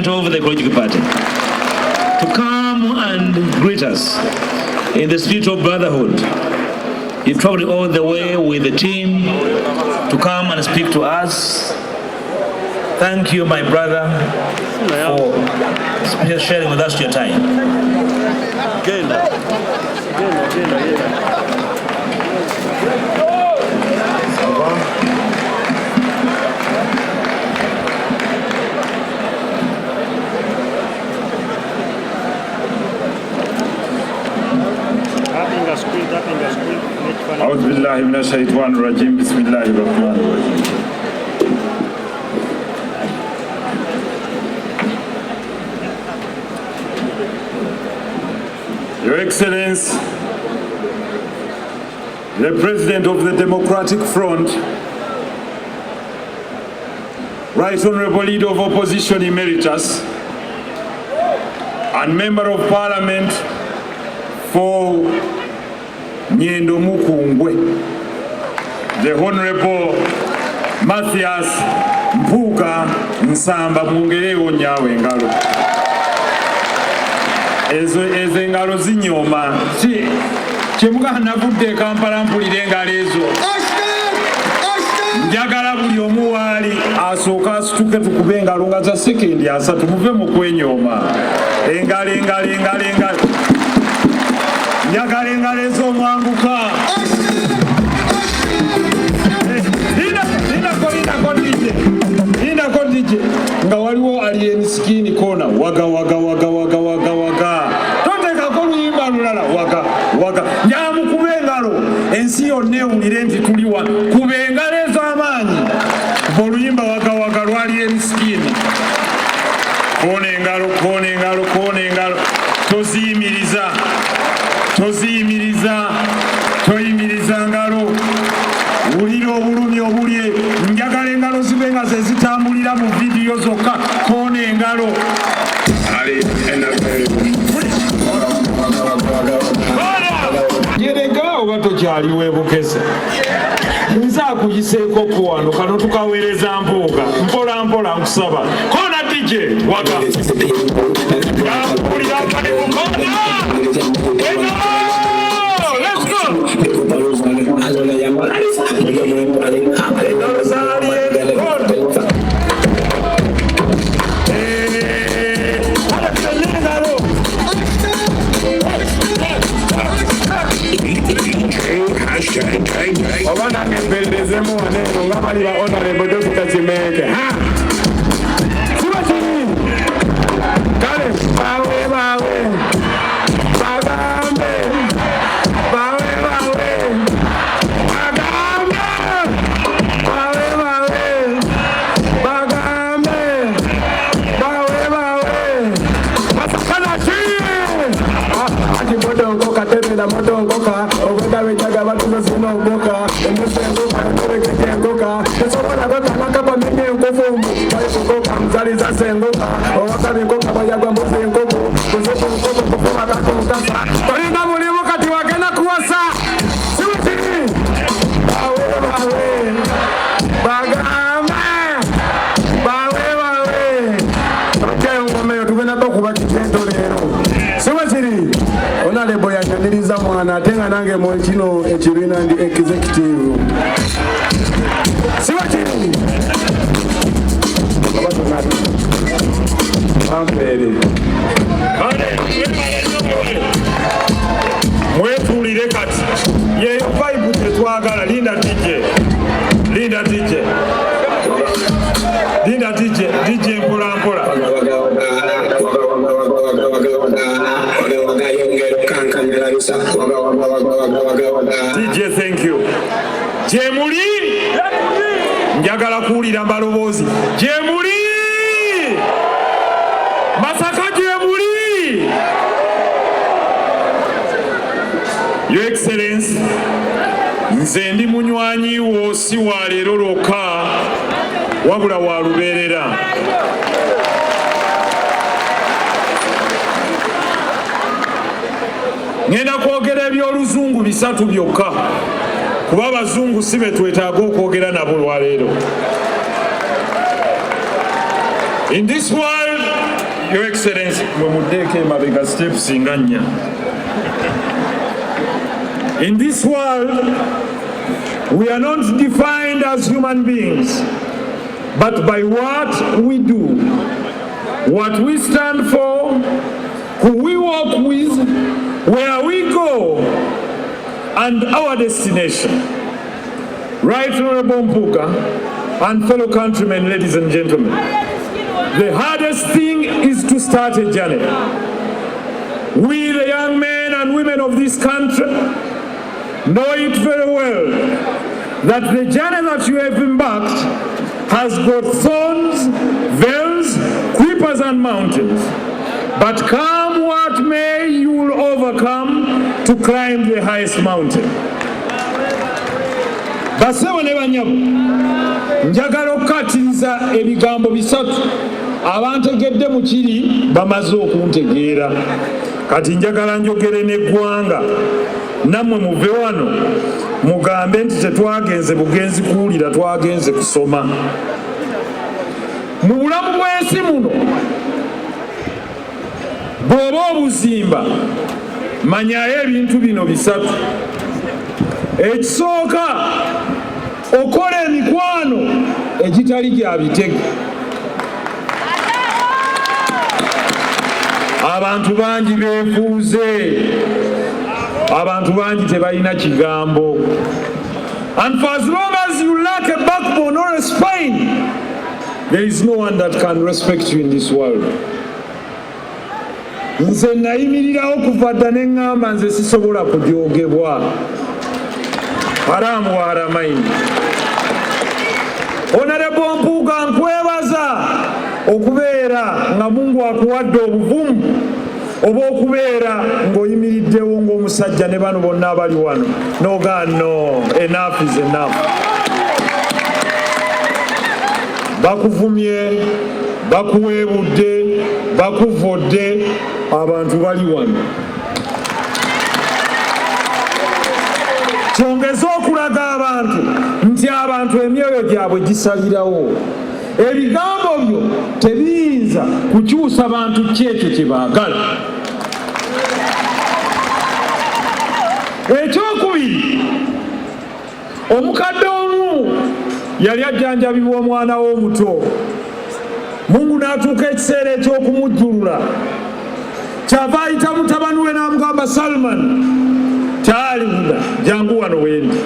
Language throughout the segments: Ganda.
President of the Ecological Party, to come and greet us in the spirit of brotherhood. He traveled all the way with the team to come and speak to us. Thank you, my brother, for sharing with us your time. Genda. Genda, genda, genda. Tapping a screen, tapping a screen. N'ekifaananyi. أعوذ بالله من الشيطان الرجيم بسم الله الرحمن الرحيم. Your Excellency, the President of the Democratic Front, Right Honorable Leader of Opposition Emeritus, and Member of Parliament for Nyendo Mukungwe, the Honorable Mathias Mpuuga Nsamba. Mwongerewo nyaawe engalo ezo. Ezo engalo zinyooma. Si kyemugaa navudde e Kampala mpulira engalo ezo. Njagala buli omu waali asooka asituke tukube engalo nga za sekendi 30. Muve mu kwenyooma. Engalo, engalo, engalo, engalo. Njagala engalo ez'omwanguka. Lindako, lindako DJ, lindako DJ. Nga waliwo Alien Skin kona waga waga waga waga waga waga. Toteekako luyimba lulala. Waga waga. Njamukuba engalo ensi yonna ewulire nti tuli wa. Kuba engalo ez'amaanyi kuba oluyimba waga waga lwa Alien Skin. Koona engalo, koona engalo, koona engalo. Toziyimiriza, toziyimiriza, toyimiriza ngalo. Wulira obulumi obuli. Njagala engalo zibe nga ze zitambulira mu vidiyo zokka. Koona engalo. Yerega oba tokyaliwo ebukese nze akuyiseeko ku wano. Kano tukaweereza Mpuuga mpola mpola. Nkusaba koona DJ waga. Yampulira kali kukona. Let's go. Engalo za Alien Kono. Eh, kale ffenna engalo. Oba nange mpererezemu wano eno nga bali ba Honorable Dr. Kimeke. Ha, kiba kiri kale. Bawe bawe bagambe, bawe bawe bagambe, bawe bawe bagambe, bawe bawe. Masakanaki ati modongoka tebera modongoka obweda batuze sinogoka emusengoka emerekejengoka esobola gotanakapa minye enkufu baikugoka mzaliza sengoka owakabingoka bayagwa mbuzi enkoku kuzuku nkoku kufuba kakunkasa tolina mulimu kati wagenda kuwasa siwekiri. Bawe bawe bagambe, bawe bawe. Ojja eyo tugenda okuba kitento leero siwe kiri. Honorable yanyaniriza mwana ate nga nange mu kino ekibiina ndi executive siwe kiri. Oba tonali bampeere. Kale mwetuulire kati yeyo vibe tetwagala. Linda DJ, linda DJ, linda DJ. DJ mpola mpola. DJ, thank you. Gyemuli njagala kuwulira maloboozi. Gyemuli Masaka, gyemuli. Your Excellence, nze ndi munywanyi wo si wa leero lwokka wabula wa lubeerera. Ngenda kwogera ebyoluzungu bisatu byokka kuba abazungu si be twetaaga okwogera nabo lwaleero. In this world Your Excellency, mwe muddeeko emabega steps nga nnya. In this world, we are not defined as human beings, but by what we do, what we stand for, who we walk with, where we go, and our destination. Right Honorable Mpuuga and fellow countrymen, ladies and gentlemen, the hardest thing is to start a journey. We, the young men and women of this country, know it very well that the journey that you have embarked has got thorns, veils, creepers and mountains. But come what may, you will overcome to climb the highest mountain. Basebo ne banyabo, njagala okukatiriza ebigambo bisatu. Abantegedde mu kiri bamaze okuntegeera. Kati njagala njogere n'eggwanga, nammwe muve wano mugambe nti tetwagenze bugenzi kuwulira, twagenze kusoma. Mu bulamu bw'ensi muno, bw'oba obuzimba, manyayo ebintu bino bisatu. Ekisooka, okola emikwano egitali gya bitege. Abantu bangi beefuuze, abantu bangi tebalina kigambo. And for as long as you lack a backbone or a spine, there is no one that can respect you in this world. Nze nayimirirawo kuva dda ne ŋŋamba nze sisobola kujoogebwa. Haramu wa haramaini. Honorable Mpuuga, nkwebaza okubeera nga Mungu akuwadde obuvumu oba okubeera ng'oyimiriddewo ng'omusajja ne bano bonna abali wano n'ogaa no, enough is enough. Bakuvumye, bakuweebudde, bakuvodde, abantu bali wano. Kyongeze okulaga abantu nti abantu emyoyo gyabwe gisalirawo. Ebigambo byo tebiyinza kukyusa bantu kyekyo kye baagala. Ekyokubiri, omukadde omu yali ajjanjabibwa omwana we omuto. Mungu n'atuuka ekiseera eky'okumujjulula. Kyava ayita mutabani we n'amugamba, Salman, taali huna, jangu wano wendi.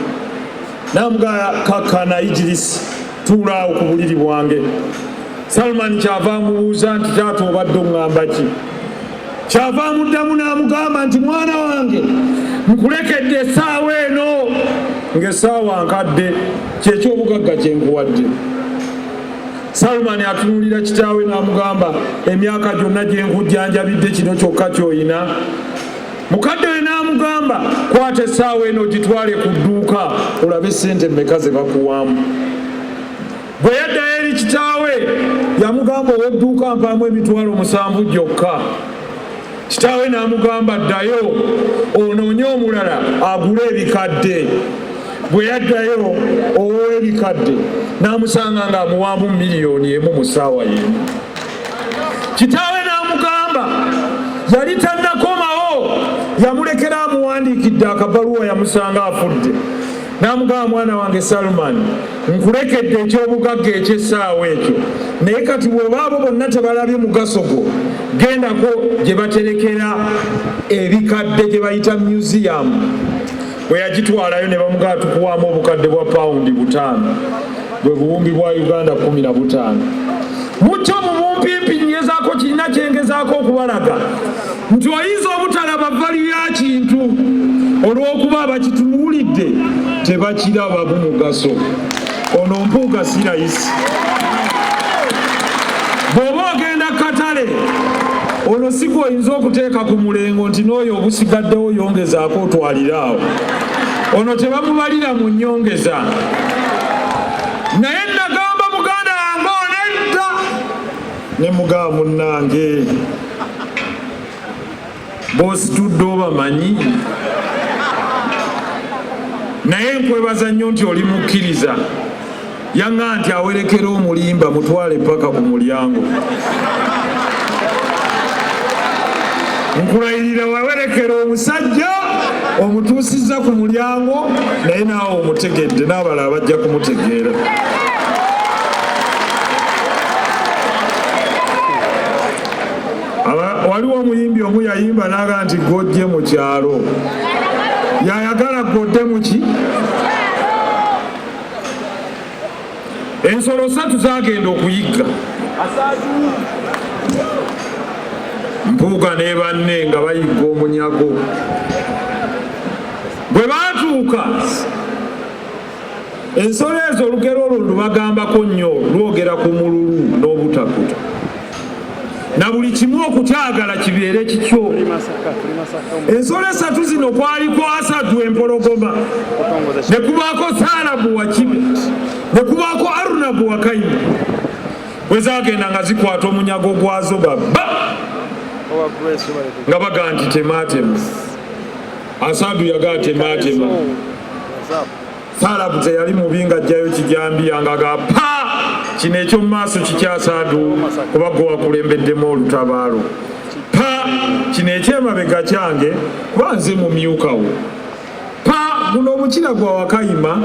N'amugamba, kakkana ijirisi, tuulaawo ku buliri bwange. Salman kyava amubuuza nti, taata obadde oŋŋamba ki? Kyava amuddamu n'amugamba nti, mwana wange, nkulekedde essaawa eno ng'essaawa nkadde, kyekyobugagga kye nkuwadde. Salman atunuulira kitaawe n'amugamba, emyaka gyonna gye nkujjanjabidde kino kyokka ky'oyina. Mukadde we n'amugamba, kwata essaawa eno ogitwale ku dduuka olabe ssente mmeka ze bakuwaamu. Bwe yaddayo eri kitaawe yamugamba, ow'edduuka mpaamu 700,000 gyokka. Kitaawe n'amugamba, ddayo onoonye omulala agule ebikadde. Bwe yaddayo ow'ebikadde n'amusanga ng'amuwaamu 1 million mu ssaawa y'emu. Kitaawe n'amugamba, yali tannakomawo, yamulekera amuwandiikidde akabaluwa, yamusanga afudde. N'amugamba, mwana wange Salman, nkulekedde ekyobugagga eky'essaawa ekyo, naye kati bw'oba abo bonna tebalabye mugaso gwo, gendako gye baterekera ebikadde gye bayita museum. Bwe yagitwalayo ne bamugamba, tukuwaamu obukadde bwa pawundi 5, bwe buwumbi bwa Uganda 15. Mukyo mu bumpimpi ngezaako kirina kyengezaako okubalaga nti oyinza obutalaba value ya kintu olw'okuba abakitunuulidde tebakirabamu mugaso. Ono Mpuuga si rayisi. Bw'oba ogenda katale, ono si gwe oyinza okuteeka ku mulengo nti n'oyo obusigaddewo yongezaako otwalire awo. Ono tebamubalira mu nnyongeza. Naye nagamba muganda wange onedda ne mugaba munnange, b'ositudde obamanyi, naye nkwebaza nnyo nti oli mukkiriza. Yaŋŋa nti awerekera omulimba mutwale paka ku mulyango. Nkulayirira wawerekera omusajja omutuusizza ku mulyango, naye naawe omutegedde, n'abalala bajja kumutegeera. Waliwo omuyimbi omu yayimba n'aga nti gojje mu kyalo, yayagala godde muki. Ensolo ssatu zagenda okuyigga Mpuuga ne banne nga bayigga omunyago. Bwe baatuuka ensolo ezo, olugero olwo lubagambako nnyo, lwogera ku mululu n'obutakuta na buli kimu okukyagala kibeere kikyo. Tuli Masaka, tuli Masaka. Ensolo esatu zino kwaliko Asadu empologoma, Kutongoza. ne kubaako Saalabu Wakibe, ne kubaako Arunabu Wakayima. Bwe zagenda nga zikwata omunyago gwazo babba Owa Grace webale. Nga baga nti temaatema. Asadu yagaa temaatema. What's up? Saalabu teyali mubi nga ajjayo kijambiya nga ga pa kino ekyomu maaso kikyasaadu kuba gwe wakulembeddemu olutabaalo, pa kino ekyemabega kyange kuba nze mumyukawo, pa guno omukira gwa Wakayima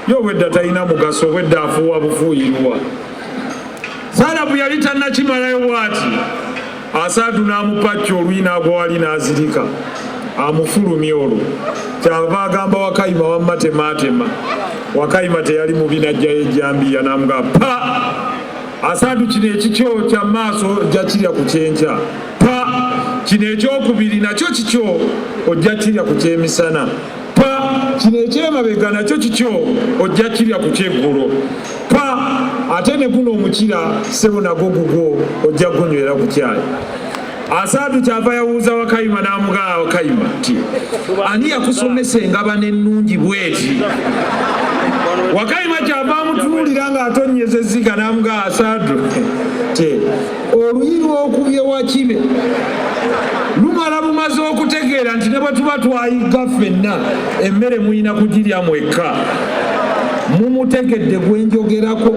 ye obwedda talina mugaso, obwedda afuuwa bufuuyirwa. Saalabu yali tannakimalayo bw'ati, Asadu n'amupacca oluyi n'agwa wali n'azirika amufulumya. Olwo kyava agamba Wakayima wamma temaatema. Wakayima teyali mubi n'ajjayo ejjambiya n'amugamba pa Asadu kino ekikyo kya maaso ojja kirya ku kyenkya, pa kino ekyokubiri nakyo kikyo ojja kirya ku kyemisana, pa kino ekyemabega nakyo kikyo ojja kirya ku kyeggulo, pa ate ne guno omukira ssebo nagwo gugwo ojja gunywera ku kyayi. Asadu kyava yabuuza Wakayima n'amugamba, Wakayima nti ani yakusomesa engabana ennungi bweti? Wakayima kyava amutunuulira ng'atonnyeza ezziga n'amugamba Asadu ti oluyi lw'okubye Wakibe lumala bumaze okutegeera nti ne bwe tuba twayigga ffenna emmere muyina kugirya mwekka. Mumutegedde gwe njogerako?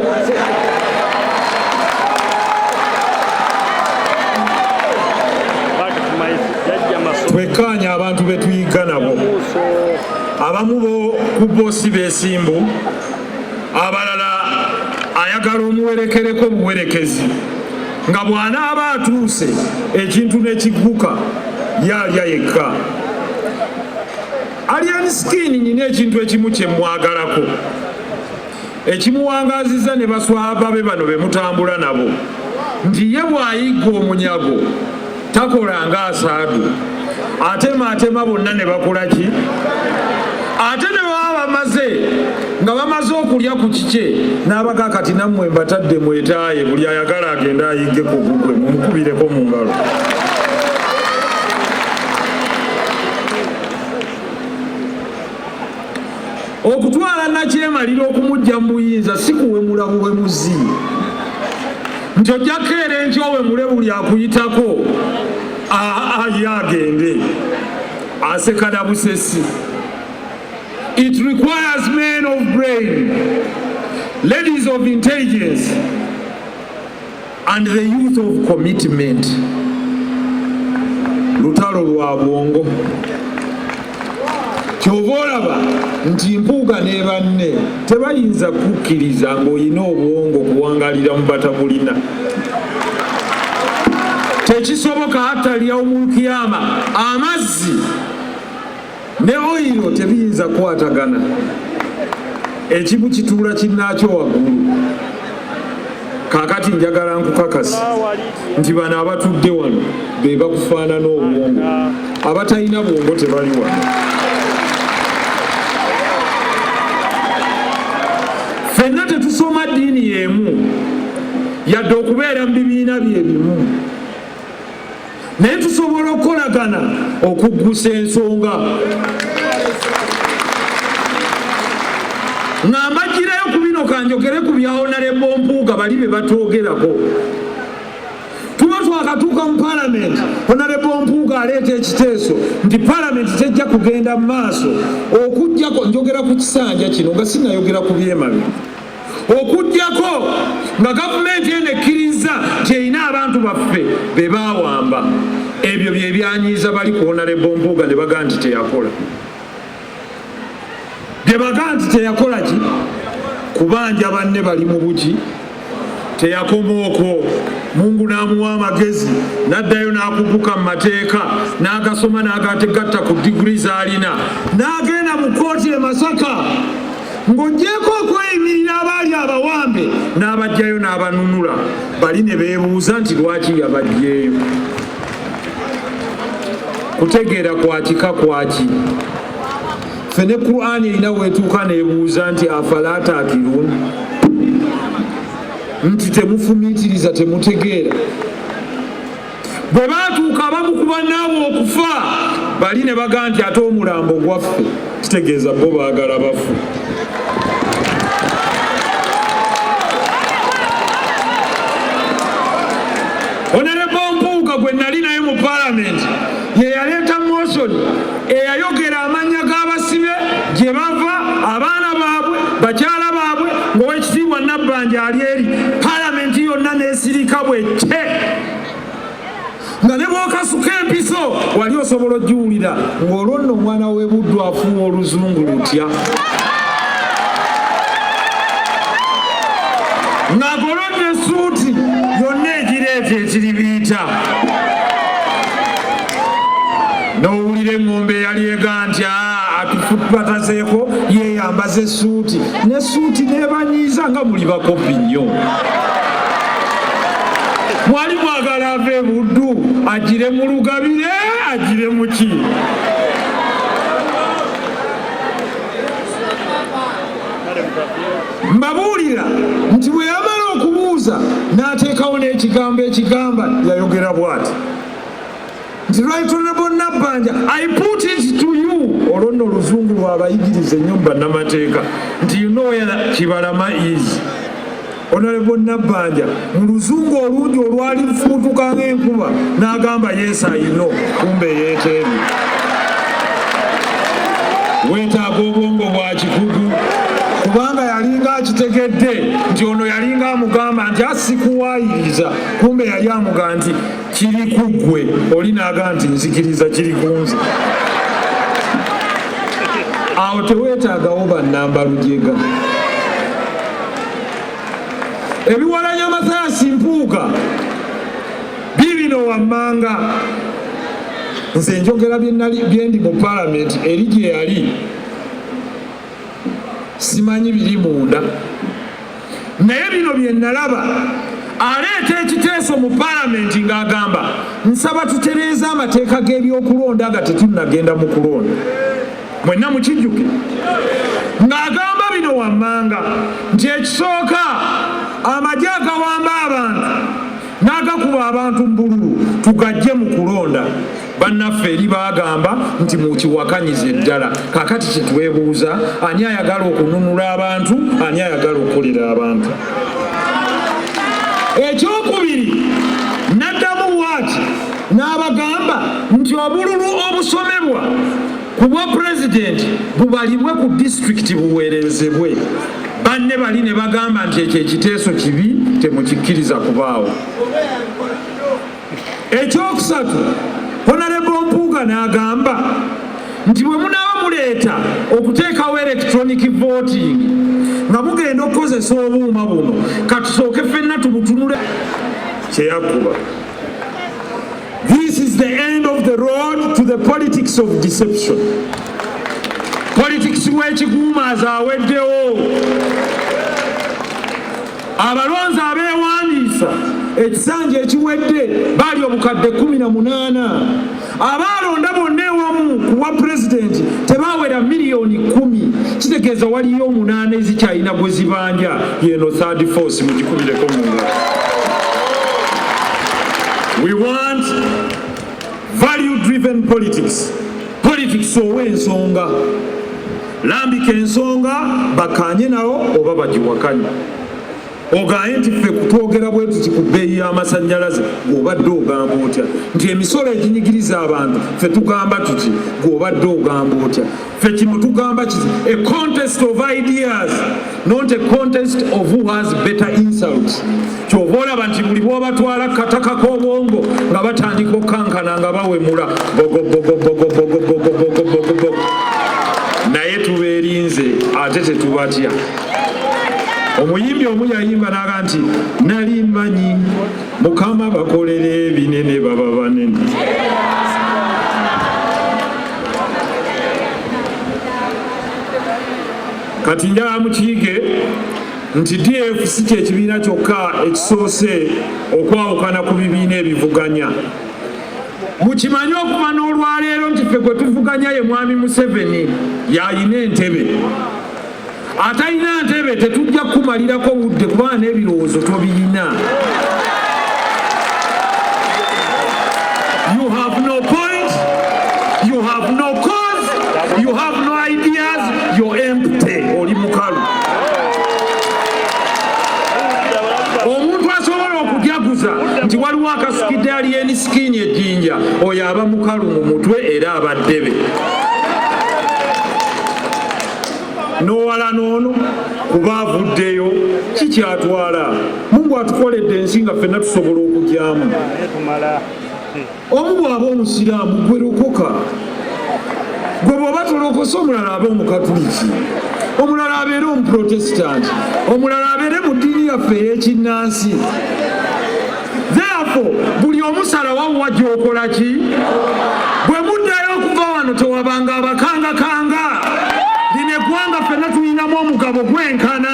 Back to my Jajja Maso. Twekkaanya abantu be tuyigga nabo. Muso. Abamu bo ku bo si beesimbu, abalala ayagala omuwerekereko buwerekezi nga bw'anaaba atuuse ekintu ne kigguka yaalya yekka. Alien Skin nyina ekintu ekimu kye mwagalako ekimuwangazizza ne baswahaba be bano be mutambula nabo, nti ye bw'ayigga omunyago takola nga Asaadu atemaatema bonna ne bakola ki, ate ne baba bamaze nga bamaze okulya ku kikye n'abaga kati nammwe mbatadde mwetaaye, buli ayagala agende ayigge ku gugwe. Mumukubireko mu ngalo. Okutwala nakyemalira okumujja mu buyinza si kuwemula buwemuzi nti ojja kukeera enkya owemule buli akuyitako ye agende aseka na busesi. It requires men of brain, ladies of intelligence and the youth of commitment. Lutalo lwa bwongo. Kyova olaba nti Mpuuga ne banne tebayinza kukkiriza ng'olina obwongo kuwangalira mu batabulina. Tekisoboka hatta lyaumulkiyama. Amazzi ne oyiro tebiyinza kukwatagana, ekimu kituula kinnaakyo waggulu. Kaakati njagala nkukakasa nti bano abatudde wano be bakufaanana obwongo, abatalina bwongo tebali wano. Ffenna tetusoma ddiini y'emu yadde okubeera mu bibiina bye bimu, naye tusobola okukolagana okuggusa ensonga. Nga mbagirayo ku bino, kanjogere ku bya Honorable Mpuuga bali be batwogerako. Tuba twakatuuka mu palamenti, Honorable Mpuuga aleeta ekiteeso nti palamenti tejja kugenda mu maaso okugjako, njogera ku kisanja kino nga sinayogera ku byemabi, okugjako nga gavumenti eno ekkiriza nti erina abantu baffe be baawamba. Ebyo bye byanyiiza bali ku Honorable Mpuuga ne bagaa nti teyakola. Bye bagaa nti teyakola ki? Kubanja banne bali mu buki. Teyakoma okwo, Mungu n'amuwa amagezi n'addayo n'akuguka mu mateeka n'agasoma n'agategatta ku diguli z'alina n'agenda mu kkooti e Masaka ng'oggyeeko okweyimirira abaali abawambe n'abaggyayo n'abanunula. Bali ne beebuuza nti lwaki yabaggyeeyo. Kutegeera kwa kika kwaki? Ffe ne Qur'ani erina weetuuka n'ebuuza nti afala taakiruun, nti temufumiitiriza, temutegeera. Bwe baatuuka abamu ku bannaabwe okufa, bali ne bagaa nti ate omulambo gwaffe, kitegeeza bo baagala bafu. Honorable Mpuuga gwe nali naye mu Palamenti ye yaleeta motion eyayogera amannya g'abasibe, gye bava, abaana baabwe, bakyala baabwe, ng'owekitiibwa Nabbanja ali eri, Palamenti yonna n'esirika bwette, nga ne bw'okasuka empiso wali osobola ogiwulira, ng'olwo nno omwana w'e Buddu afuuwa oluzungu lutya, ng'agolodde essuuti yonna egireeta ekiribiita, n'owulira eŋŋombe eyali ega nti atufubatazeeko yeeyambaza essuuti, n'essuuti n'ebanyiiza nga muli bakopi nnyo. Mwali mwagala ave e Buddu agire mu Lugabire, agire mu ki? Mbabuulira nti bwe yamala okubuuza n'ateekawo n'ekigambo ekigamba, yayogera bw'ati nti Right Honorable Nabbanja, I put it to you. Olwo nno oluzungu lwabayigiriza ennyo mu bannamateeka nti you know where Kibalama is. Honorable Nabbanja mu luzungu olungi olwali lufuutuka ng'enkuba n'agamba yes I know, kumbe yeeteebye. Weetaaga obwongo bwa kikugu, kubanga yalinga akitegedde nti ono yalinga amugamba nti asikuwaayiriza, kumbe yali amugamba nti kiri ku ggwe, oli n'agamba nti nzikiriza kiri ku nze. Awo teweetaagawo bannamba lujega. Ebiwalanya Mathias Mpuuga biibino wammanga. Nze njogera byendi mu Palamenti eri gye yali, simanyi biri munda, naye bino bye nalaba. Aleeta ekiteeso mu Palamenti ng'agamba nsaba tutereeze amateeka g'ebyokulonda nga tetunnagenda mu kulonda. Mwenna mukijjuke ng'agamba bino wammanga nti ekisooka amagye agawamba abantu n'agakuba abantu mu bululu tugajje mu kulonda. Bannaffe eri baagamba nti mukiwakanyize ddala. Kaakati kyetwebuuza, ani ayagala okununula abantu, ani ayagala okukolera abantu? Ekyokubiri n'addamu bw'ati n'abagamba nti obululu obusomebwa ku bwa pulezidenti bubalibwe ku disitulikiti buweerezebwe. Banne bali ne bagamba nti ekyo ekiteeso kibi, temukikkiriza kubaawo. Ekyokusatu Honorable Mpuuga n'agamba nti bwe munaaba muleeta okuteekawo electronic voting nga mugenda okukozesa obuuma buno, katusooke ffenna tubutunule. Kyeyakuba. This is the end of the road to the politics of deception. Politics w'ekiguumaaza aweddewo. Abalonzi abeewandiisa ekisanja ekiwedde baali obukadde 18. Abaalonda bonna ewamu ku bwa pulezidenti tebaawera miliyoni 10. Kitegeeza waliyo 8 ezikyalina gwe zibanja. Yeno third force, mugikubireko mu ngalo. We want value driven politics. Politics ow'ensonga. Lambika ensonga bakkaanye nawo oba bagiwakanye. Ogaye nti ffe kutwogera bwe tuti ku bbeeyi y'amasannyalaze, gw'obadde ogamba otya? Nti emisolo eginyigiriza abantu ffe tugamba tuti, gw'obadde ogamba otya? Ffe kino tugamba kiti, a contest of ideas, not a contest of who has better insults. Ky'ova olaba nti buli bw'obatwala kataka k'obwongo nga batandika okukankana nga bawemula bogobogobogobogobogobogobogo. Naye tubeerinze ate tetubatya. Omuyimbi omu yayimba n'aga nti nali mmanyi Mukama bakolera ebinene baba banene. Kati njagala mukiyige nti DF si kye kibiina kyokka ekisoose okwawukana ku bibiina ebivuganya. Mukimanye okuva n'olwaleero nti ffe gwe tuvuganya ye Mwami Museveni, y'alina entebe. Atalina ntebe tetujja kukumalirako budde kubanga n'ebirowoozo tobiyina. You have no point, you have no cause, you have no ideas, you're empty. Oli mukalu. Omuntu asobola okujaguza nti waliwo akasukidde alien skin ejjinja, oyo aba mukalu mu mutwe era aba ddebe. N'owala n'ono kuba avuddeyo kikyatwala. Mungu atukoledde ensi nga ffenna tusobola okugyamu. Omu bw'aba Omusiraamu, gwe lokoka. Gwe bw'oba tolokose, omulala abe Omukatuliki, omulala abeere Omuprotesitanti, omulala abeere mu ddiini yaffe ey'ekinnansi. Therefore, buli omusala wawwa gy'okola ki? Bwe muddayo okuva wano tewabanga abakangakanga. Lino eggwanga ffenna tulinamu omugabo gwenkana.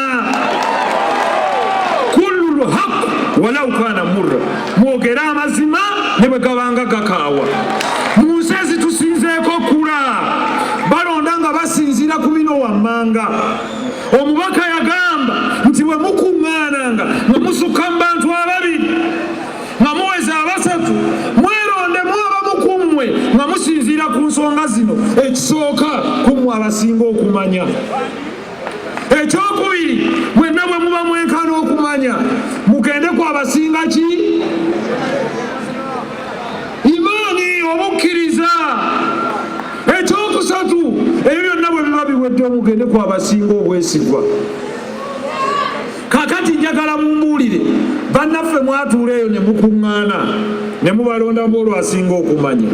Kullu lhaq walau kana murra. Mwogere amazima ne bwe gabanga gakaawa. Mu nsi ezitusinzeeko kula balonda nga basinziira ku bino wammanga. Omubaka yagamba nti bwe mukuŋŋaananga nga musukka mu bantu ababiri nga muweza abasatu, mwerondemu abamu ku mmwe nga musinziira ku nsonga zino. Ekisooka, ku mmwe abasinga okumanya. Ekyokubiri, mwenna bwe muba mwenkana okumanya, mugende ku abasinga ki? Imaani, obukkiriza. Ekyokusatu, ebyo byonna bwe biba biwedde, omugende ku abasinga obwesigwa. Kakati njagala mumbuulire, bannaffe mwatuula eyo ne mukuŋŋaana ne mubalondamu olwo asinga okumanya.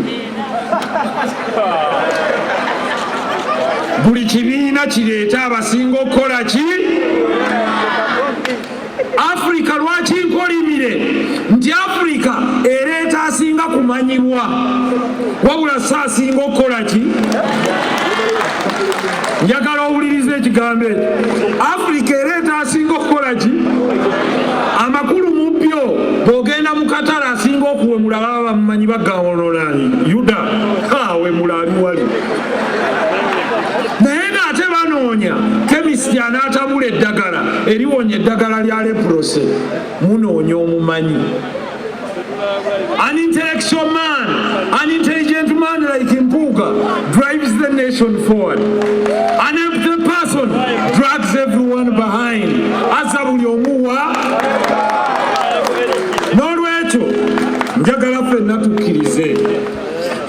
Buli kibiina kireete abasinga okukola ki? Afrika lwaki nkolimire nti Afrika ereeta asinga kumanyibwa wabula si asinga okukola ki? Njagala owulirize ekigambo ekyo. Afrika ereeta asinga okukola ki? Amakulu mu byo, bw'ogenda mu katale asinga okuwemula baba bamumanyi bagawololani Yuda awemula ali wali naye ng'ate banoonya kemisiti anaatabula eddagala eriwonya eddagala lya leprosy. Munoonya omumanyi. An intellectual man, an intelligent man like Mpuuga drives the nation forward. An empty person drags everyone behind. Aza buli omuwa. N'olwekyo njagala ffenna tukkirize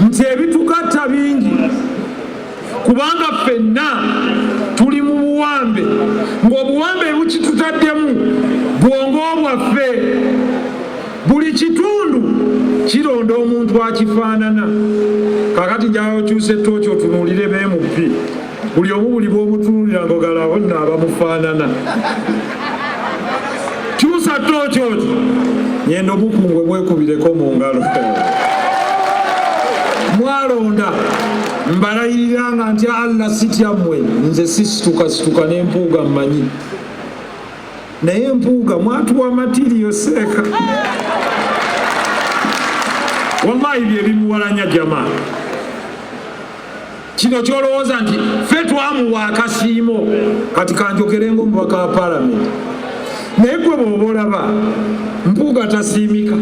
nti ebitugatta bingi, kubanga ffenna tuli mu buwambe, ng'obuwambe bukitutaddemu bwongo bwaffe. Buli kitundu kironda omuntu akifaanana. Kakati njagala okyusa ettooki otunuulire beemuppi, buli omu buli bw'omutunuulira ng'ogalawo nno abamufaanana. Kyusa ttooki oti nyenda omukungwe mwekubireko mu ngalo. Mwalonda mbalayirira nga ntya Allah sitya mmwe, nze sisitukasituka n'empuuga mmanyi. Naye Mpuuga mwatuwa matiriyo seeka. Wallahi bye bimuwalanya jama. Kino kyolowooza nti ffe twamuwa akasiimo, kati kanjogere ng'omubaka wa palamenti, naye gwe bw'oba olaba Mpuuga tasiimika.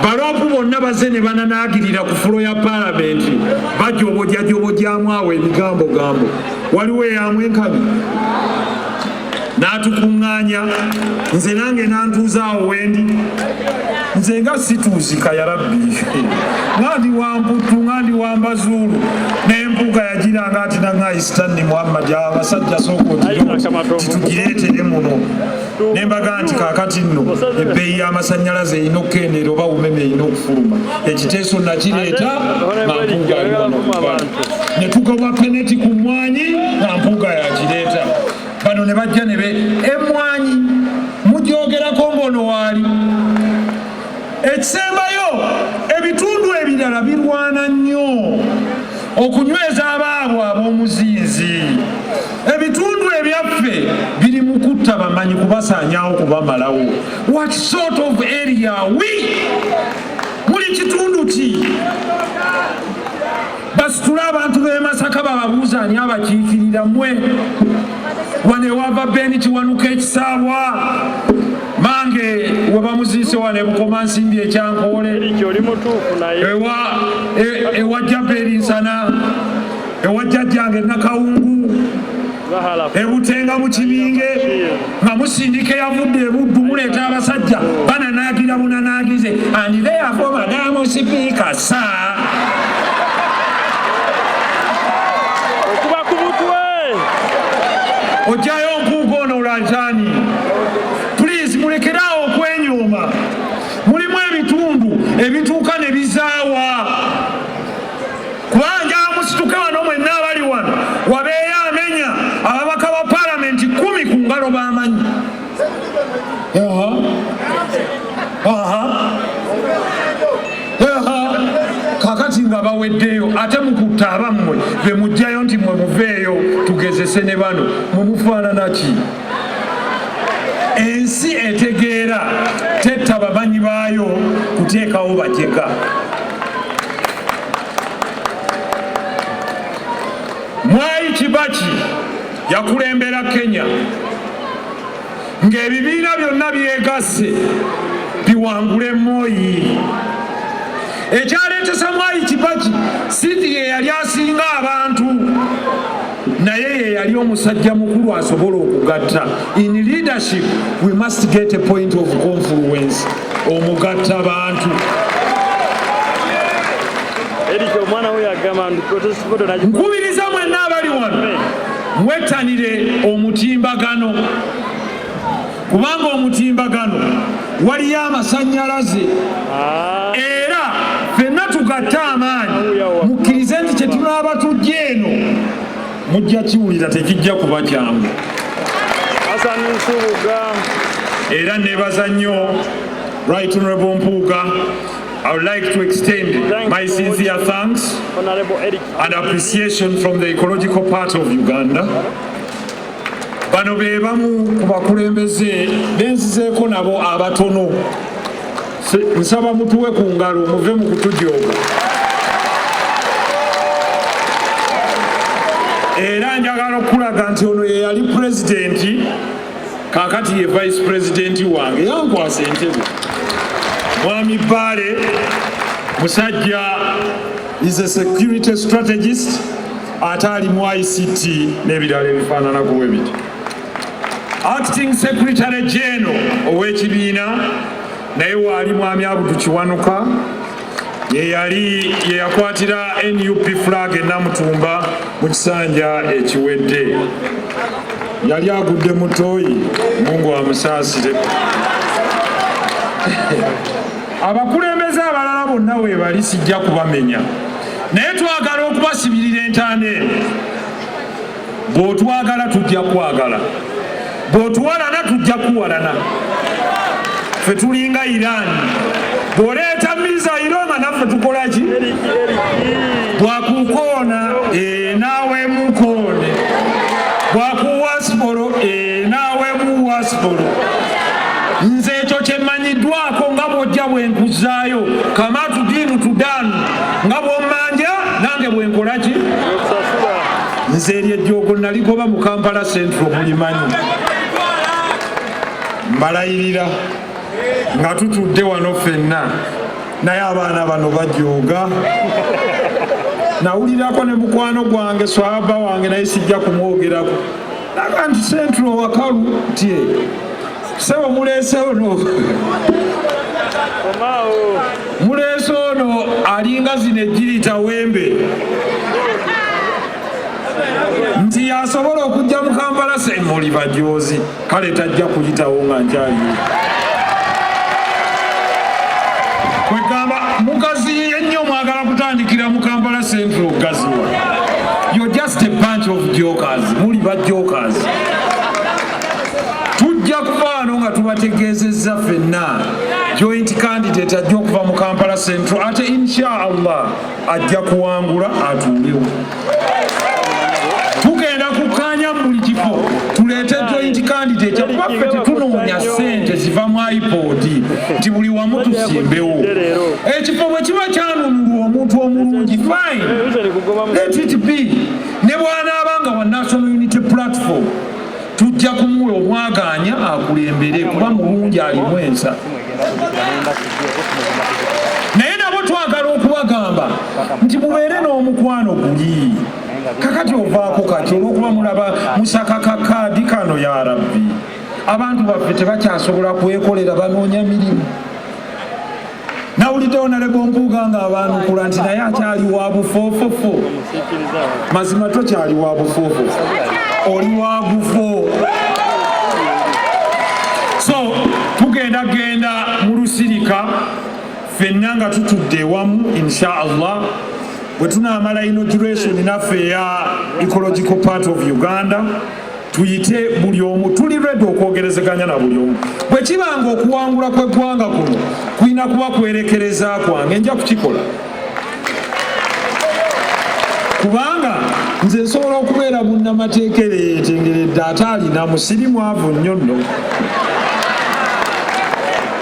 Baloopu bonna bazze ne bananaagirira ku fulo ya palamenti, bajobojajobojaamu awo ebigambogambo. Waliwo eyamwenkanya n'atukuŋŋaanya, nze nange n'antuuza awo wendi. Nze nga situuzika ya Rabbi, nga ndi wa mputtu, nga ndi wa mbazuulu, naye Mpuuga yagiranga ati naŋŋa Guy Stanley Muhammad, abasajja sooka titugireetere muno. Ne mbaga nti kaakati nno ebbeeyi y'amasannyalaze erina okukendeera oba umeme erina okufuluma. Ekiteeso nakireeta nga Mpuuga ali wano ku bbali. Ne tugoba peneti ku mmwanyi nga Mpuuga yakireeta. Bano ne bajja ne be emmwanyi mugyogerako ng'ono waali. Ekisembayo, ebitundu ebirala birwana nnyo okunyweza abaabwe ab'omuzinzi. Ebitundu ebyaffe biri mu kutta bamanyi, kubasaanyaawo, kubamalawo. What sort of area are we? Muli kitundu ki? Basitule abantu b'e Masaka bababuuza ani abakiikirira mmwe. Wano ewava Ben Kiwanuka ekisaawa mange we bamuziise wano e Bukomansimbi ekyankoole. Eric oli mutuufu naye. Ewa Jaberi Nsana, ewa jjajjange Nakawungu, Zahala. ebutenga mu Kibinge, nga musindika eyavudde ebuddu, muleeta abasajja bananaagira bunanaagize. And therefore, Madam Speaker, sir, Okuba ku mutwe. Ojjayo Mpuuga ono olantani. Please, mulekeraawo okwenyooma. Mulimu ebitundu ebituuka ne bizaawa, kubanga musituke wano mwenna abali wano, wabeeyo amenya ababaka ba paalamenti 10 ku ngalo b'amanyi. Aha. Aha. Aha. Kakati nga baweddeyo, ate mukutta abammwe be mugjayo nti mwe muveeyo tugezese ne bano, mwe mufaanana ki? Ensi etegeera tetta bamanyi baayo kuteekawo bajega. Mwai Kibaki yakulembera Kenya ng'ebibiina byonna byegasse biwangule Moyi. Ekyaleetesa Mwai Kibaki si nti ye yali asinga abantu, naye ye yali omusajja mukulu asobola okugatta. In leadership we must get a point of confluence, omugatta bantu. Eric omwana we yagamba nti protest vote nagikola. Nkubiriza mwenna abali wano, mwettanire omutimbagano, kubanga omutimbagano waliyo amasannyalaze. Era ffenna tugatte amaanyi, mukkirize nti kye tunaaba tujja eno mujja kiwulira, tekijja kuba kyangu. Hassan Nsubuga. Era nebaza nnyo Right Honorable Mpuuga. I would like to extend my sincere thanks Honorable Eric and appreciation from the Ecological Party of Uganda. Bano be bamu ku bakulembeze benzizeeko nabo abatono. Nsaba mutuwe ku ngalo, muve mu kutujooga. Era njagala okulaga nti ono ye yali pulezidenti, kaakati ye vice pulezidenti wange, yankwasa entebe. Mwami Bbaale musajja is a security strategist, ate ali mu ICT n'ebirala ebifaananako bwe bityo. Acting Secretary General ow'ekibiina naye waali, Mwami Abudu Kiwanuka, ye yali ye yakwatira NUP flag enamutumba mu kisanja ekiwedde. Yali agudde mu ttooyi, Mungu amusaasire. Abakulembeze abalala bonna weebali, sijja kubamenya, naye twagala okubasibirira entaana eno. Bw'otwagala tujja kwagala, bw'otuwalana tujja kuwalana. Ffe tulinga Iran, bw'oleeta missile nga naffe tukola ki? Eric Eric. Bwakukoona naawe mukoone, bwakuwa sipolo naawe muwa sipolo. Nze ekyo kyemmanyiddwako, nga bw'ojja bwe nkuzaayo, kama tudinu tudanu, nga bw'ommanja nange bwe nkola ki? Okusasula. Nze eryo ejjoogo naligoba mu Kampala Central, mulimanyi. Mbalayirira nga tutudde wano ffenna, naye abaana bano bajooga. Nawulirako ne mukwano gwange, swaba wange, naye sijja kumwogerako, naga nti Central wakalu tye sebo, muleese ono. Komaawo. Muleese ono alinga zino ejjirita wembe. Asobola okujja mu Kampala semuli bajozi, kale tajja kuyitawo nga nkyaliwo. Kwegamba mugaziye nnyo, mwagala kutandikira mu Kampala Central gaziwa. You're just a bunch of jokers, muli ba jokers. Tujja kuva wano nga tubategeezezza ffenna joint candidate ajja okuva mu Kampala Central, ate insha Allah ajja kuwangula atuulewo. Tugenda kukkaanya mu buli kifo tuleete joint candidate, kuba ffe tetunoonya ssente ziva mu IPOD nti buli wamu tusimbewo. Ekifo bwe kiba kyanunulwa omuntu omulungi, fine, let it be. Ne bw'anaaba nga wa National Unity Platform, tujja kumuwa omwagaanya akulembere, kuba mulungi, alimu ensa. Naye nabo twagala okubagamba nti mubeere n'omukwano guli. Kakati ovaako kati olw'okuba mulaba musaka kakaadi kano. Ya Rabbi, abantu baffe tebakyasobola kwekolera, banoonya mirimu. Nawuliddewo nalebo Mpuuga nga abaanukula nti naye akyali wa bufoofofo. Mazima tokyali wa bufoofofo, oli wa gufo. So tugenda genda mu lusirika ffenna nga tutudde ewamu, insha Allah, bwe tunaamala inauguration naffe eya Ecological Party of Uganda, tuyite buli omu. Tuli ready okwogerezeganya na buli omu. Bwe kibanga okuwangula kw'eggwanga kuno kulina kuba kwerekereza kwange, nja kukikola, kubanga nze nsobola okubeera munnamateeka eyeetengeredde ate alina musiri mwavu nnyo nno.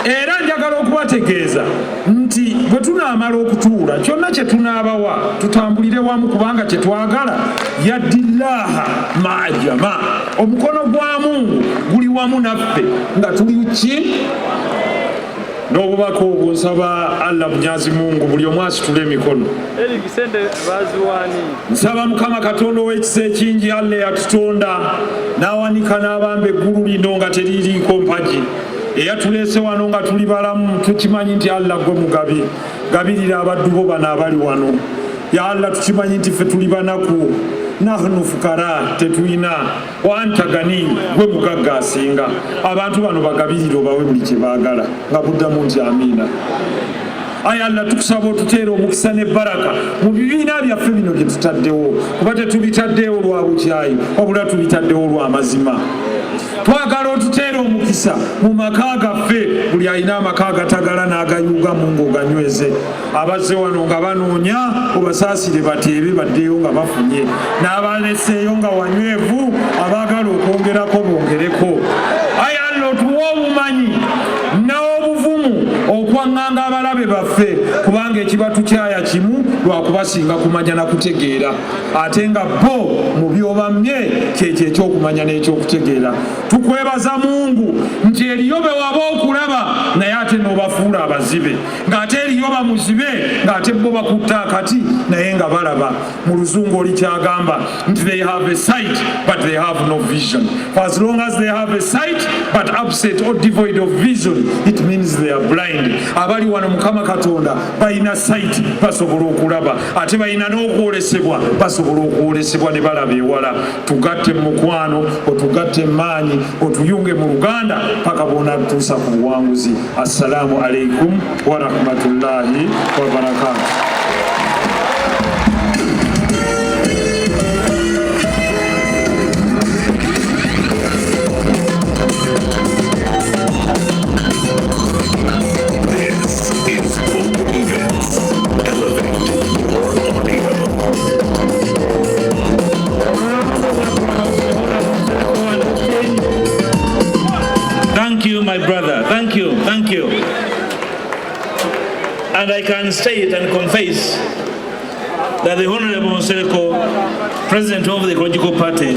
Era njagala okubategeeza nti bwe tunaamala okutuula, kyonna kye tunaabawa tutambulire wamu, kubanga kye twagala yaddillaha maa jama, omukono gwa Mungu guli wamu naffe nga tuli ki n'obubaka obwo. Nsaba Allah Munyazi Mungu buli omu asitule emikono. Eric, sente baziwaani? Nsaba Mukama Katonda ow'ekisa ekingi, Allah eyatutonda n'awanika n'abamba eggulu lino nga teririiko mpagi, eyatuleese wano nga tuli balamu, tukimanyi nti Allah gwe mugabi. Gabirira abaddu bo bano abali wano. Ya Allah, tukimanyi nti ffe tuli banaku, nahnu fukara, tetulina, wa anta gani, gwe mugagga asinga. Abantu bano bagabirire, obawe buli kye baagala, nga buddamu nti amiina. Aya Allah, tukusaba otuteere omukisa ne baraka mu bibiina byaffe bino bye tutaddewo, kuba tetubitaddeewo lwa bukyayi, wabula tubitaddewo lwa mazima. Twagala otuteere omukisa mu maka gaffe. Buli alina amaka agatagala n'agayuugamu, ng'oganyweze. Abazze wano nga banoonya, obasaasire, bateebe baddeyo nga bafunye, n'abaleseeyo nga wanywevu, abaagala okwongerako bongereko. Aya Allah, otuwe obumanyi n'obuvumu okwaŋŋanga abalabe baffe, kubanga ekiba tukyaya kimu lwakubasinga kumanya na kutegeera, ate nga bo mu byobamye kyekyo ekyokumanya n'ekyokutegeera. Tukwebaza Mungu nti eriyo be waba okulaba naye ate n'obafuula abazibe, ng'ate eriyo bamuzibe ng'ate bo bakutta akati naye nga balaba. Mu luzungu oli kyagamba nti they have a sight but they have no vision. For as long as they have a sight but absent or devoid of vision, it means they are blind. Abali wano, Mukama Katonda, balina sight, basobola okulaba, ate balina n'okwolesebwa, basobola okwolesebwa ne balaba ewala. Tugatte mu mukwano, otugatte mu maanyi, otuyunge mu luganda paka bwonatuusa ku buwanguzi. Assalaamu alaikum warahmatullahi wabarakatuh. This is Boom Events. Elevate your audio. Thank you, my brother. Thank you. Thank you. And I can state and confess that the Honorable Nsereko, President of the Ecological Party,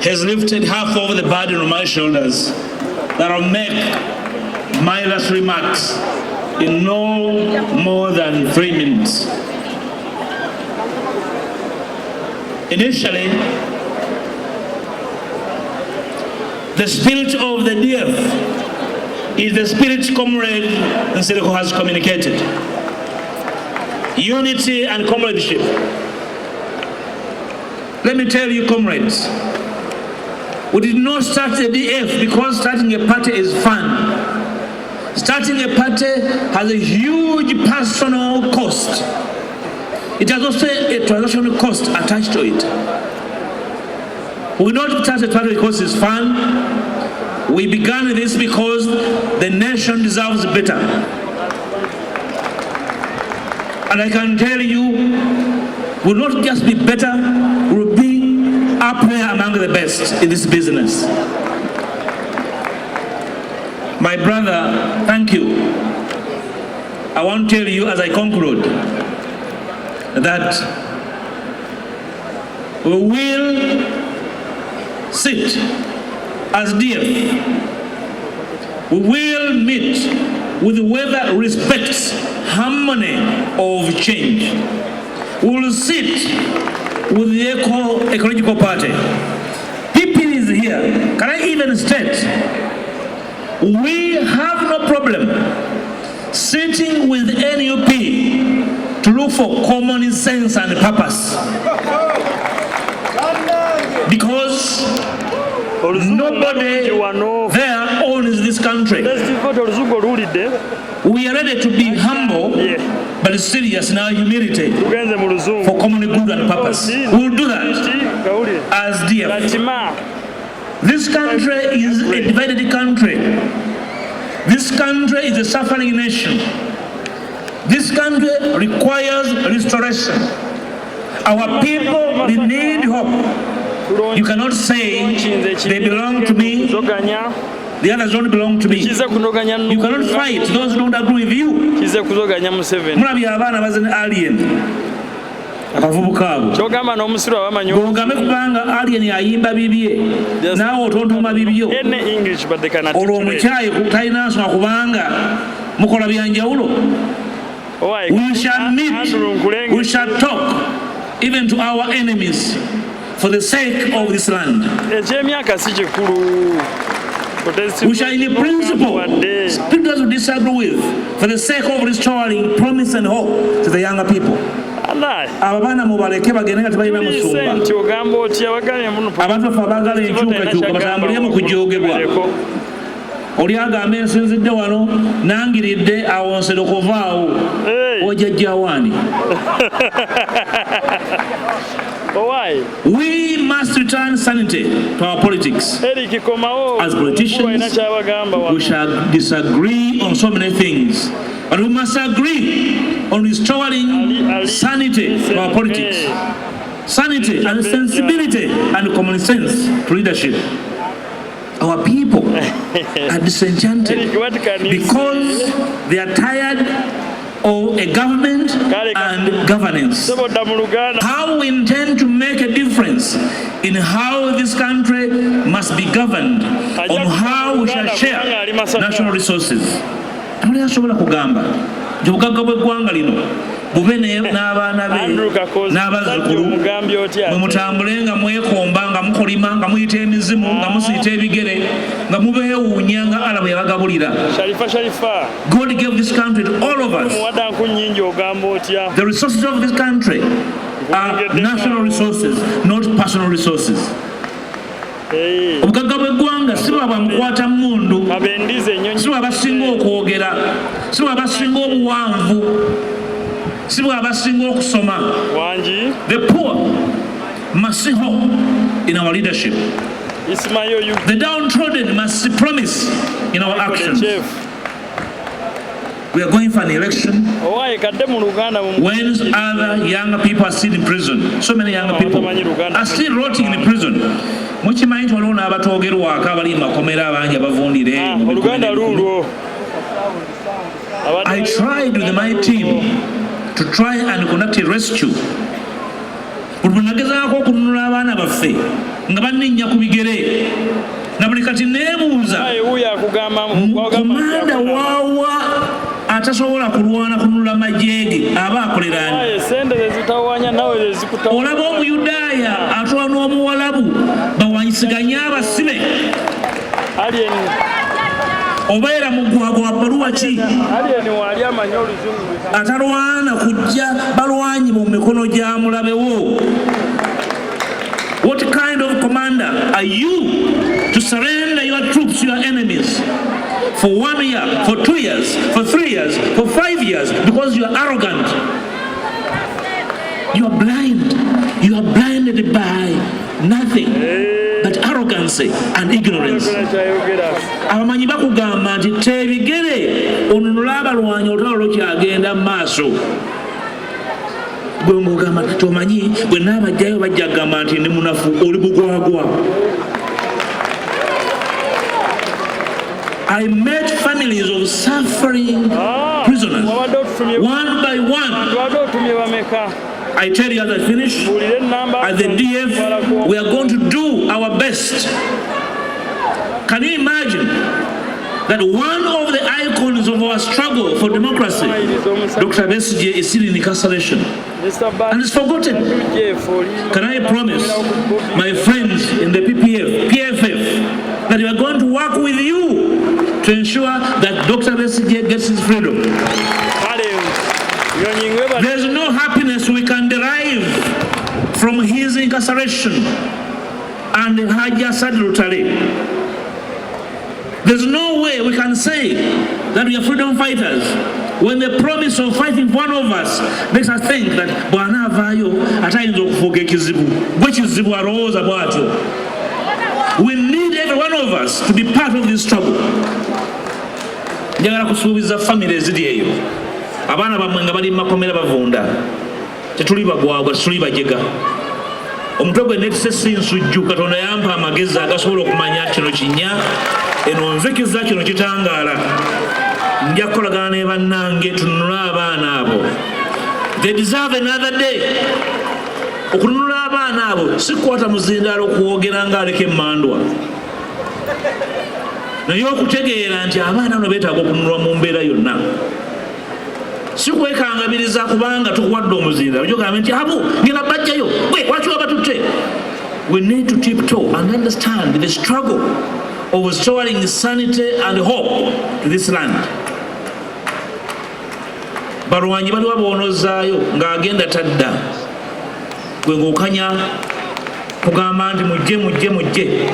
has lifted half of the burden on my shoulders that will make my last remarks in no more than 3 minutes. Initially, the spirit of the DF is the spirit Comrade Nsereko has communicated. Unity and comradeship. Let me tell you, comrades, we did not start the DF because starting a party is fun. Starting a party has a huge personal cost. It has also a transactional cost attached to it. We did not start a party because it's fun. We began this because the nation deserves better. And I can tell you, we'll not just be better, we'll be up there among the best in this business. My brother, thank you. I want to tell you as I conclude that we will sit as DF. We will meet with whoever respects harmony of change. We will sit with the Ecological Party. PP is here. Can I even state, we have no problem sitting with NUP to look for common sense and purpose. Because nobody there owns this country. Oluzungu oluwulidde. We are ready to be humble, but serious in our humility Tugenze mu luzungu. For common good and purpose. We will do that Gawulire. As DF. Latima. This country is a divided country. This country is a suffering nation. This country requires restoration. Our people, they need hope. You cannot say they belong to me, Kuzoganya. The others don't belong to me. Kize kunoganya. You cannot fight those who don't agree with you. Kize kuzoganya Museveni. Mulabye abaana bazina Alien, abavubuka abo. Kyogamba n'omusiru abamanyi. Gogambe kubanga Alien ayimba bibye, naawe otontoma bibyo. Any English, but they can Olwo articulate. omukyayi talina nsonga kubanga mukola byanjawulo. Why? We shall meet, Andrew Nkulenge. We shall talk even to our enemies for the sake of this land. Ekyemyaka si kikulu. We shall in principle Wadde. Speak to those we disagree with for the sake of restoring promise and hope to the younger people. Alai. Abo abaana mubaleke bagende nga tebalina musumba. Nti ogamba otya bagambye muno. Abantu baffe abaagala enkyukakyuka batambulire mu kujoogebwa. Oli agamba ensinzidde wano nangiridde awo nsere okuvaawo. Hey. Ojajjawaani. Owai. We must return sanity to our politics. Eric komawo. As politicians, Alina kyabagamba we wano. Shall disagree on so many things, but we must agree on restoring Ali- sanity to our politics. Sanity and sensibility and common sense to leadership. Our people are disenchanted Eric, what can you because say? they are tired of a government and governance. Sobodda mu Luganda. How we intend to make a difference in how this country must be governed, on how we shall share national resources. Tewali asobola kugamba nti obugagga bw'eggwanga lino bube n'abaana be Andrew Kakozi, n'abazzukulu omugambye otya? mwe mutambule nga mwekomba nga mukolima nga muyita emizimu nga musiita ebigere nga mubeewuunya nga Allah bwe yabagabulira. Sharifa, Sharifa. God gave this country to all of us. Muwadda nku nnyingi ogamba otya? The resources of this country are national resources, not personal resources. Eh, Obugagga bw'eggwanga si bwa bamukwata mmundu, abendize ennyonyi. Si bwa basinga okwogera, si bwa basinga obuwanvu, si bwa basinga okusoma. Wangi. The poor must see hope in our leadership. Ismail you. The downtrodden must see promise in our actions. Chef. We are going for an election Owaye kadde mu Luganda mu when other younger people are still in prison. So many younger people are still rotting in prison. Mukimanyi nti waliwo n'abatoogerwako abali mu makomera abangi abavundire Ah, mu Oluganda bikumi n'ebikumi. luulwo. I tried with my team to try and conduct a rescue. Buli bwe nagezaako okununula abaana baffe nga banninnya ku bigere na buli kati neebuuza Wuuyo akugamba. Commander waawa atasobola kulwana kununula magye ge aba akolera ani? Sente zezitawanya nawe zezikutawa. Olaba omuyudaaya atwala n'omuwalabu bawanyisiganye abasibe. Alien. Obeera mugwagwa wa bbaluwa ki? Alien wali amanyi oluzungu. Atalwana kujja balwanyi mu mikono gya mulabewo. Uganda are you to surrender your troops to your enemies for 1 year, for 2 years, for 3 years, for 5 years, because you are arrogant? You are blind. You are blinded by nothing but arrogance and ignorance. Kyayogera. Abamanyi bakugamba nti tebigere onunule abalwanyi, olutalo lukyagenda mu maaso. Gwe ng'ogamba nti omanyi bwe naabajjayo bajja kugamba nti ndi munafu. Oli bugwagwa. I met families of suffering prisoners Wabadde otutumye one by one. Wabadde otumye bameka? I tell you as I finish, Buulire enamba. at the DF, we are going to do our best. Can you imagine that one of the icons of our struggle for democracy, Dr. Besigye, is still in incarceration and is forgotten? Can I promise my friends in the PPF, PFF, that we are going to work with you to ensure that Dr. Besigye gets his freedom? Kale yonyingwe. There's no happiness we can derive from his incarceration and Hajji Assad Lutale. There's no way we can say that we are freedom fighters when the promise of fighting for one of us makes us think that bw'anaavaayo ate ayinza okufuuka ekizibu. Gwe kizibu alowooza bw'atyo. We need every one of us to be part of this struggle. Njagala kusuubiza famire eziri eyo, abaana bammwe nga bali mu makomera bavunda, tetuli bagwagwa, tetuli bajega. Omutwe gwe netise si nsujju. Katonda yampa amagezi agasobola okumanya kino kinya, eno nzikiza, kino kitangaala. Nja kukolagana ne bannange tununule abaana abo. They deserve another day. Okununula abaana abo si kukwata muzindaalo okwogera nga aleka emmandwa, naye okutegeera nti abaana bano beetaaga okununulwa mu mbeera yonna, si kwekangabiriza kubanga tukuwadde omuzindaalo ogambe nti abo ngenda bajjayo gwe lwaki wabatutte. We need to tiptoe and understand the struggle of restoring sanity and hope to this land. Balwanyi baliwa boonozaayo ng'agenda tadda, gwe ng'okanya kugamba nti mujje, mujje, mujje.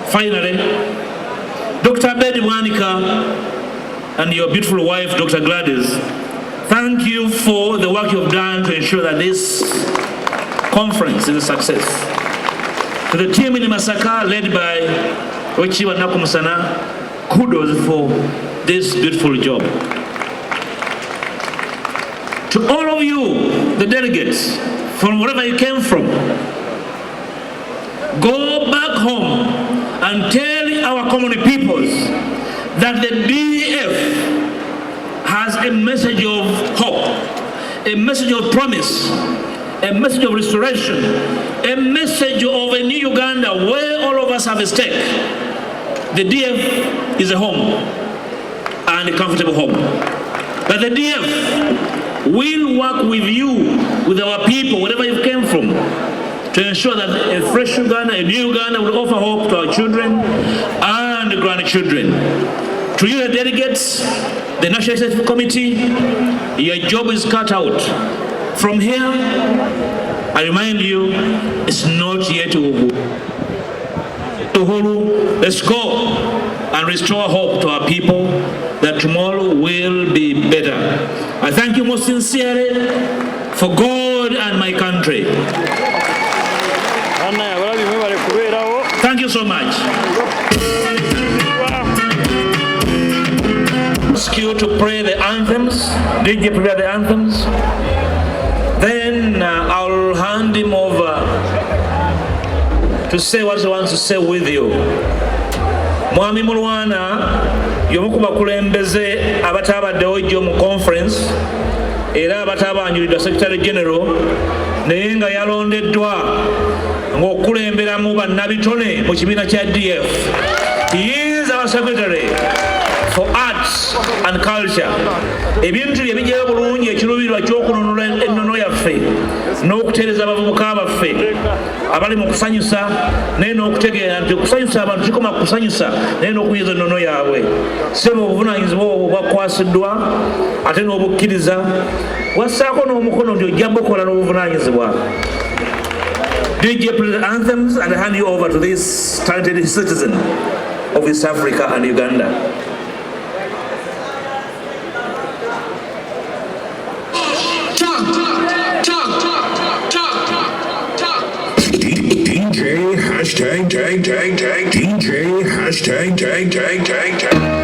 Finally, Dr. Abed Bwanika and your beautiful wife, Dr. Gladys, thank you for the work you've done to ensure that this conference is a success. To the team in Masaka, led by Ochiwa Nakumusana, kudos for this beautiful job. To all of you, the delegates, from wherever you came from, go back home and tell our common peoples that the DF has a message of hope, a message of promise, a message of restoration, a message of a new Uganda where all of us have a stake. The DF is a home and a comfortable home. But the DF will work with you, with our people, wherever you came from, to ensure that a fresh Uganda, a new Uganda will offer hope to our children and grandchildren. To you, the delegates, the National Executive Committee, your job is cut out. From here, I remind you, it's not yet Uhuru. Uhuru, let's go and restore hope to our people that tomorrow will be better. I thank you most sincerely for God and my country. Bannaye abalabi mwebale kubeerawo. Thank you so much. Ask you to pray the anthems. Did you prepare the anthems? Then I'll hand him over to say what he wants to say with you. Mwami Mulwana y'omu ku bakulembeze abataabaddewo jjo mu conference era abataabanjuliddwa Secretary General, naye nga yalondeddwa ng'okukulemberamu bannabitone mu kibiina kya DF. He is our secretary for arts and culture. Ebintu bye bijjayo bulungi ekiruubirirwa ky'okununula ennono yaffe n'okutereeza abavubuka baffe abali mu kusanyusa, naye n'okutegeera nti okusanyusa abantu kikoma ku kusanyusa, naye n'okunyweza ennono yaabwe. Sebo, obuvunaanyizibwa obwo bwakwasiddwa ate n'obukkiriza, wassaako n'omukono nti ojja bukola n'obuvunaanyizibwa. DJ play the anthems and I hand you over to this talented citizen of East Africa and Uganda. DJ hashtag tag tag tag tag DJ hashtag tag tag tag tag.